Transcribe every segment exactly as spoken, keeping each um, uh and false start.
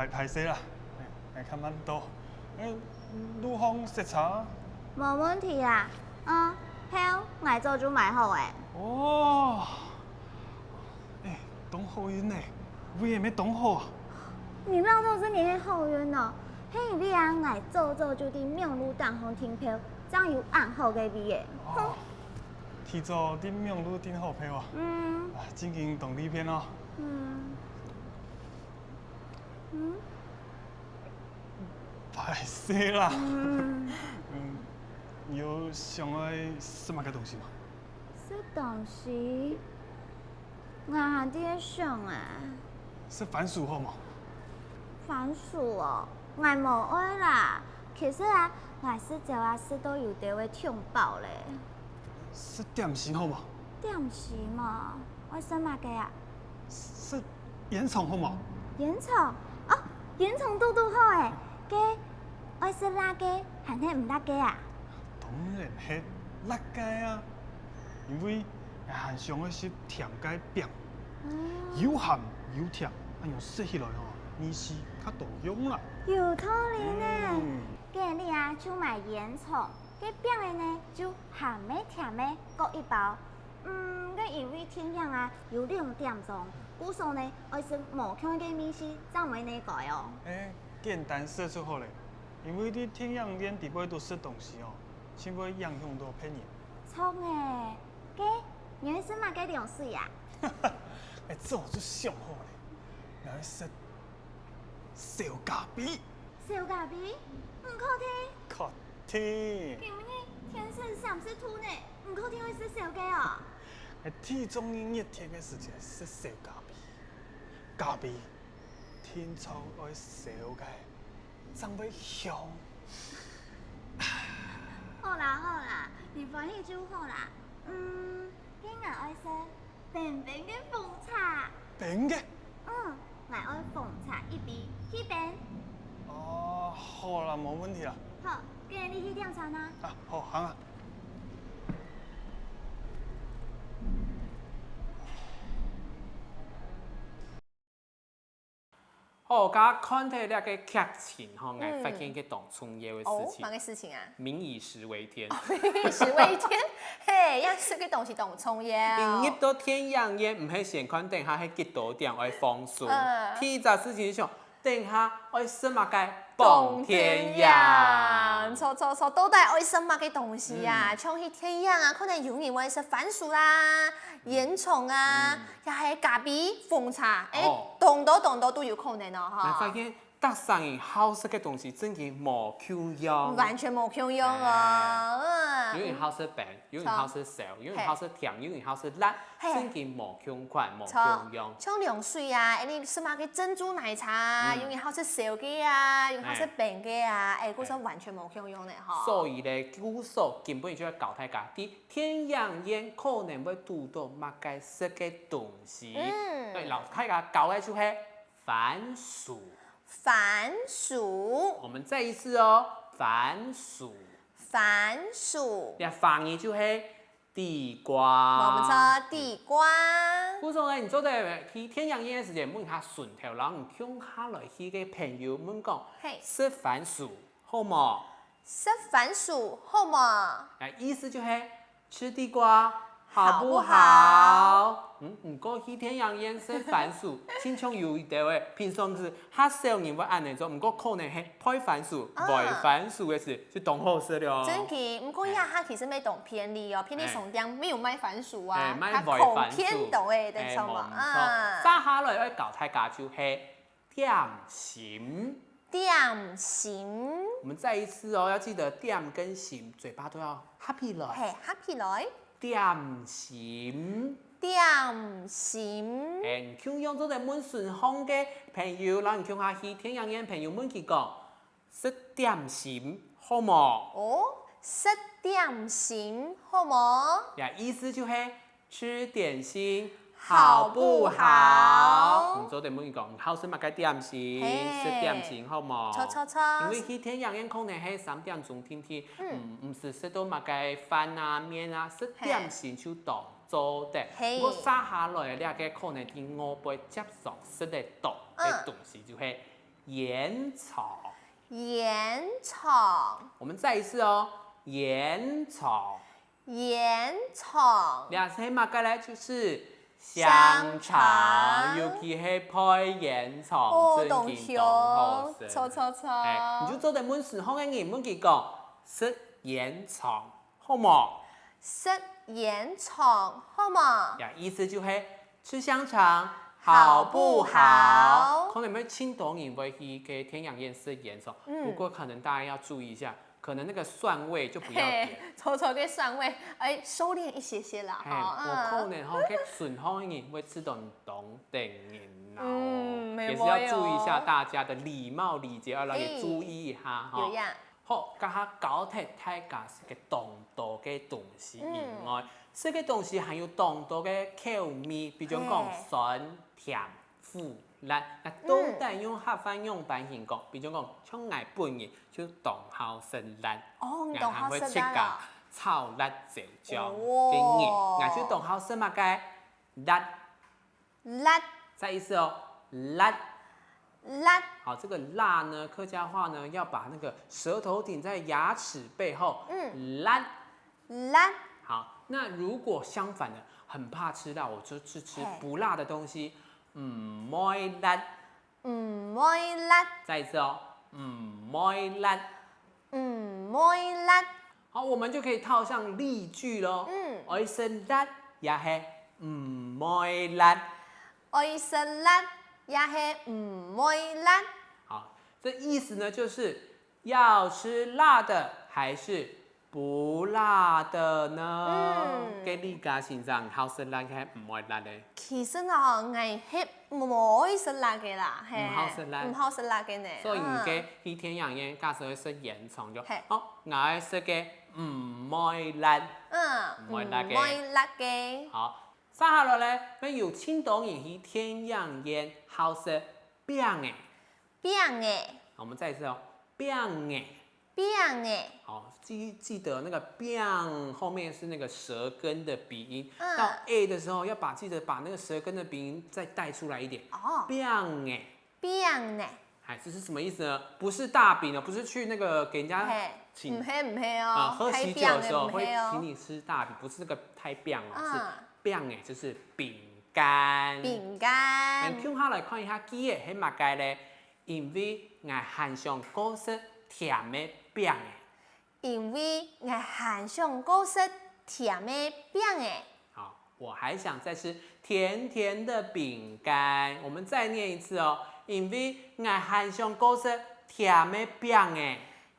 歹勢啦，𠊎較慢到。欸，路項塞車。無問題啊，嗯，票𠊎早就買好欸。哦，欸，當好運呢，位仔乜當好啊。你恅著係你係好運哦，係因為啊，𠊎早早就在網路頂項訂票，正有恁好个位仔。哦，提早在網路訂好票啊，嗯，啊，正經當利便哦。嗯。 嗯？歹勢啦。嗯。嗯，有想愛食麼个東西無？食東西？𠊎還在想欸。食番薯好無？番薯哦，𠊎無愛啦。其實啊，𠊎食朝啊食到有兜仔忒飽咧。食點心好無？點心哦，愛食麼个啊？ 食煙腸好無？煙腸？哦，煙腸堵堵好欸，該愛食辣个還係毋辣个啊？當然係辣个啊，因為𠊎還想愛食甜个餅，哦，又鹹又甜，恁樣食起來吼，味緒較多樣啦。有道理呢。嗯。該你啊，就買煙腸，該餅仔呢，就鹹个甜个各一包。 嗯，該因為電影啊有兩點鐘，故所呢愛食無共个味緒正毋會膩該哦。欸，簡單食就好咧，因為在電影院底背肚食東西哦，盡會影響到別人。著欸，該你愛食麼个涼水啊？欸，這就想好咧，𠊎愛食燒咖啡。 燒咖啡？毋確定？確定。今晡日天時三十度呢，毋確定會食燒个哦。欸，天中日熱天个時節食燒咖啡，咖啡定著愛燒个，正會香。好啦好啦，你歡喜就好啦。嗯，該𠊎愛食 冰冰个紅茶。冰个？嗯，𠊎愛紅茶一杯，去冰。哦，好啦，無問題啦。好，該你去點餐啊。啊，好，行啊。 好，剛剛看忒這個劇情吼，𠊎發現一個當重要个事情。哦，麼个事情啊？民以食為天。哦，民以食為天，嘿，愛食个東西當重要。你入到電影院，毋係先看等下係幾多點愛放送。嗯。第一隻事情就想，等下愛食麼个？放電影。著著著，到底愛食麼个東西啊？嗯。像去電影啊，可能有人會食番薯啦、煙腸啊，嗯。 也係咖啡、紅茶，欸，哦。當多當多都有可能哦，吼。𠊎發現逐儕人好食个東西真經無共樣。完全無共樣哦，欸。嗯。有人好食冰，有人好食燒，有人好食甜，有人好食辣，嘿。真經無共款、無共樣。著，像涼水啊，欸，你食麼个珍珠奶茶啊，嗯。有人好食燒个啊，有人好食冰个啊，欸，故所完全無共樣呢，吼。所以咧，故所今晡日就愛教大家，在 電影院可能會堵著麼个食个東西。嗯。對，摎大家教个就係番薯。番薯。我們再一次哦，番薯。番薯。這華語就係地瓜。無錯，地瓜。故所呢，你做得去電影院个時節問下脣頭，摎你共下來去个朋友問講，嘿。食番薯好無？ 食番薯好無？欸，意思就係食地瓜好不好？好不好？嗯，毋過去電影院食番薯，親像有一兜欸，平常時較少人會恁樣做，毋過可能係焙番薯、哦。焙番薯个時就當好食了。真个，毋過這下其實乜當便利哦，便利商店乜有賣番薯啊，欸，賣焙番薯。較普遍到欸，對，欸，著無？無毋著。啊。接下來愛教大家就係 點心。點心。我們再一次哦，要記得點跟心，嘴巴都要合起來。嘿，合起來。點心。點心。欸，你共樣做得問脣項个朋友，摎你共下去電影院朋友問佢講，食點心好無？哦，食點心好無？這意思就係 食點心好不好？好不好？你做得問佢講，你好食麼个點心？嘿。食點心好無？著，著，著。因為去電影院可能係三點鐘定定，嗯。嗯，毋使食到麼个飯啊、麵啊，食點心就當做得。嘿。毋過接下來這個可能在外背輒常食得著个東西就係煙腸。煙腸，我們再一次哦，煙腸。煙腸，這係麼个呢？就是香腸，香腸尤其係配煙腸，哦，真經當好食。著著著，哎，你就做得問身邊个人，問佢講，食煙腸好無？食煙腸好無？呀，意思就係吃香腸好好不不好？好可能會盡多人會去个電影院食煙腸，嗯不過可能大家要注意一下，可能那個蒜味就不要點。嘿，臭臭个酸味，哎，收斂一些些啦，嘿，哈，有可能吼，該順風个人會食到當得人惱哦。嗯，也是要注意一下大家的禮貌禮節，要來嘿注意一下哈。有呀，好，這下教忒大家食个當多个東西以外，食个東西還有當多个口味，比如講嘿酸、甜、苦、辣，該到底用客話仰般形講？比如講，像𠊎本人就當好食辣，哦，你𠊎當好食還會自家辣啊？炒辣椒醬哦个人，𠊎就當好食麼个？辣。辣再一次哦，辣。辣好，這個辣呢，客家話呢要把那個舌頭頂在牙齒背後，嗯，辣。辣，好，那如果相反的，很怕吃辣，我就去吃嘿不辣的東西，嗯，毋愛辣。毋愛辣，再一次哦，嗯，毋愛辣。毋愛辣，好，我們就可以套上例句嘍。嗯愛食辣也係毋愛辣。愛食辣也係毋愛辣。好，這意思呢就是要吃辣的還是不辣的呢？嗯該你家先生好食辣還係毋愛辣呢？其實哦，𠊎係毋愛食辣个啦，嘿，毋好食辣毋好食辣个呢。所以你嗯个去電影院假使愛食煙腸就，嘿哦，𠊎愛食个毋愛辣。嗯，毋愛辣个毋愛辣个。好，接下來呢，還有盡多人去電影院好食餅仔。餅仔，好，我們再一次哦，餅仔。餅仔，好，記記得那個餅後面是那個舌根的鼻音，嗯到 a 的時候要把記得把那個舌根的鼻音再帶出來一點。哦，餅仔。餅仔，哎，這是什麼意思呢？不是大餅哦，不是去那個給人家嘿，請毋係毋係哦，啊，喝喜酒的時候會大餅仔毋係哦請你吃大餅，不是那個大餅哦，嗯是餅仔，就是餅乾。餅乾咱，共下來看一下句仔係麼个咧？因為𠊎還想過食甜个餅仔。因為𠊎還想過食甜个餅仔。好，我還想再吃甜甜的餅乾。我們再念一次哦，因為𠊎還想過食甜个餅仔。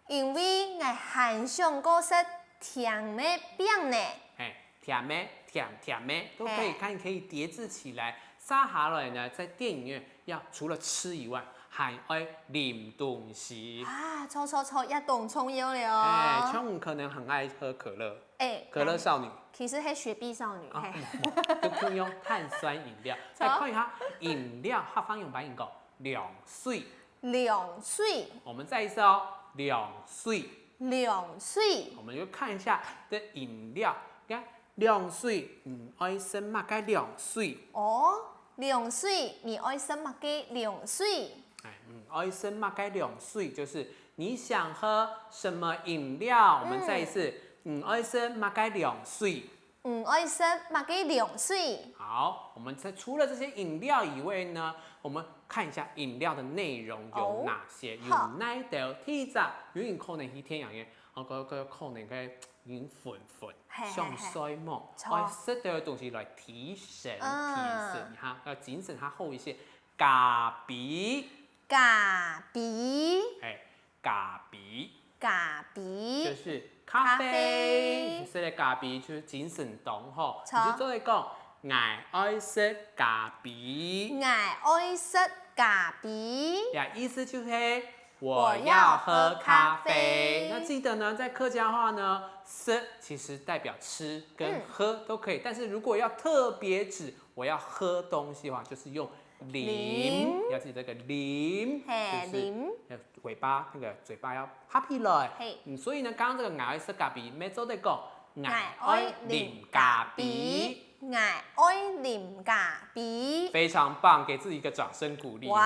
因為𠊎還想過食甜个餅仔。哎，甜个、甜甜个都可以，嘿看可以疊字起來。接下來呢，在電影院要除了吃以外，還愛啉東西。啊，著著著，也當重要了哎，哦。像你可能很愛喝可樂，哎，可樂少女。其實係雪碧少女，啊嘿，嗯就可以用碳酸飲料。著來看一下飲料，客話仰般形講？涼水。涼水，我們再一次哦，涼水。涼水，我們就看一下這飲料，你看涼水，嗯，愛食麼个涼水？哦，涼水，你愛食麼个涼水？哎，嗯，愛食麼个涼水，就是你想喝什麼飲料？我們再一次，嗯，愛食麼个涼水？你愛食麼个涼水？好，我們在除了這些飲料以外呢，我們看一下飲料的內容有哪些，好有哪兜。第一隻，有人可能去電影院，哦，可可可能該已經昏昏，嘿嘿想睡目，著愛食兜个東西來提神嗯提神哈，要精神較好一些。咖啡，咖啡，哎，咖啡。咖就啡，是咖咖啡啡，食个咖啡就是精神當好，著你就做得講，𠊎愛食咖啡。𠊎愛食咖啡。呀，意思就是我要喝咖啡。我要喝咖啡那記得呢，在客家話呢，食其實代表吃跟喝都可以，但是如果要特別指我要喝東西的話，就是用啉，啉要記得這個啉，嘿就是啉要尾巴那個嘴巴要合起來。嘿嗯，所以呢，剛剛這個𠊎愛食咖啡，乜做得講，𠊎愛愛啉啉咖咖啡啡。，𠊎愛啉咖啡。非常棒，给自己一个掌声鼓励。哇，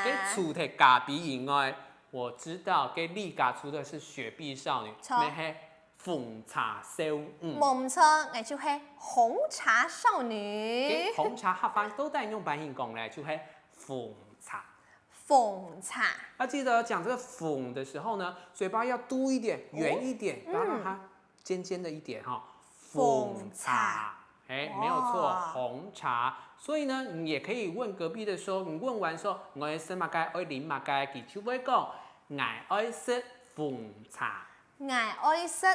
該除忒咖啡以外，我知道該李家除了是雪碧少女，錯還係紅茶少女。無錯，𠊎就係紅茶少女該。紅茶客話到底仰般形講呢？就係紅茶。紅茶，要记得讲这个紅的时候呢，嘴巴要嘟一点、圆一点，不要让它尖尖的一点哈。紅茶，哎，没有错，哇紅茶。所以呢，你也可以问隔壁的说，你问完说，你愛食麼个，愛啉麼个，佢就會講，𠊎愛食紅茶。 𠊎愛食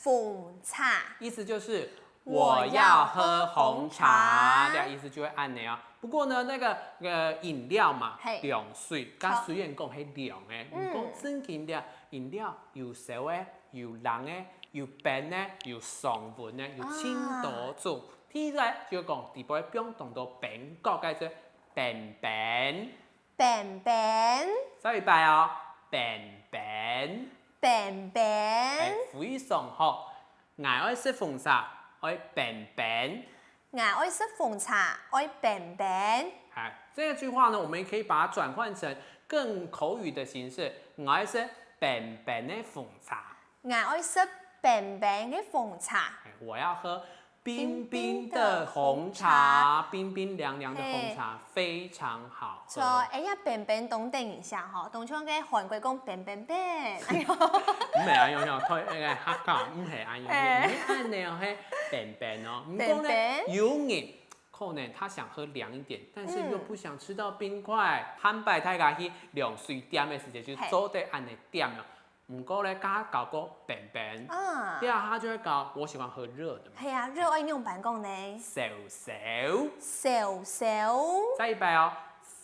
紅茶。意思就是我我要要喝喝紅紅茶茶，這樣意思就會恁呢哦。不過呢，那個呃飲料嘛，嘿涼水，好佢雖然講係涼个，嗯毋過正經个飲料有燒个，有冷个，有冰个，有常溫个，有盡多種。第一個就講底背放當多冰角，該係冰冰。冰冰，再一擺哦，冰冰。冰冰。哎，非常好。𠊎愛食紅茶，愛冰冰。 𠊎愛食紅茶，愛冰冰。哎，這句話呢，我們也可以把它轉換成更口語的形式。𠊎愛食冰冰个紅茶。 𠊎愛食冰冰个紅茶。哎，我要喝冰冰的紅茶，冰冰涼涼的紅茶非常好喝。著，哎呀，冰冰當得人惜吼，當像該韓國講冰冰冰，哎喲，毋係恁樣樣，對，哎，客家毋係恁樣，哎毋係恁樣，係冰冰哦。毋過呢，冰冰有人可能他想喝涼一點，但是又不想吃到冰塊，坦白大家去涼水店个時節就嘿做得恁樣點哦。毋過呢，剛剛搞過冰冰，啊第，二他就會搞，我喜歡喝熱的嘛。係啊，熱愛仰般講呢？燒燒，燒燒，再一擺哦，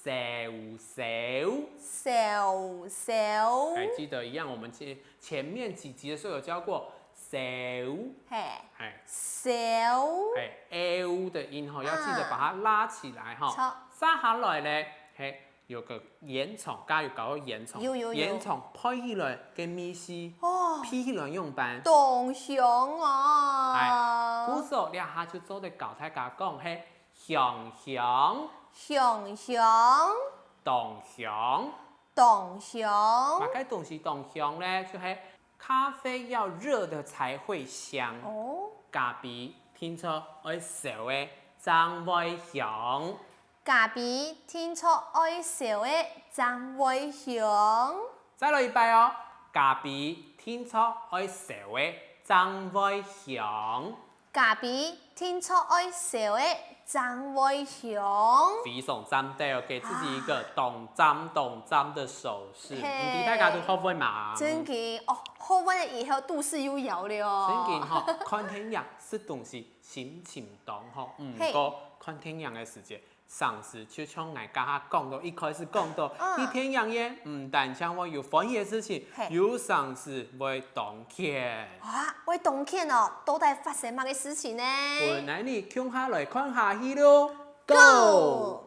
燒燒。燒燒，哎，記得一樣，我們前前面幾集的時候有教過燒，嘿，哎燒，哎，l 的音吼，要記得把它拉起來哈。好，接下來呢，嘿，有個煙腸，剛剛有搞過煙腸，有有有煙腸配起來跟米絲，哦，配起來用般。當香哎，故哦，所這下就做得教大家講，嘿，香香，香香，當香。當香麼，个東西當香呢？就係咖啡要熱的才會香，哦，咖啡定著愛燒个正會香。咖啡定著愛燒个正會香，再來一擺哦，咖啡定著愛燒个正會香。咖啡定著愛燒个正會香。非常讚个哦，給自己一個當讚當讚的手勢。嘿毋知大家都學會嘛？正經哦，學會了以後肚屎又枵了哦。正經吼，看電影食東西心情當好，毋嘿過看電影个時節，常時就像𠊎剛剛講到，一開始講到，嗯去電影院毋單淨會有歡喜个事情嘿，有常時會當譴。啊，會當譴哦，到底發生麼个事情呢？本來你共下來看下去咯。 Go！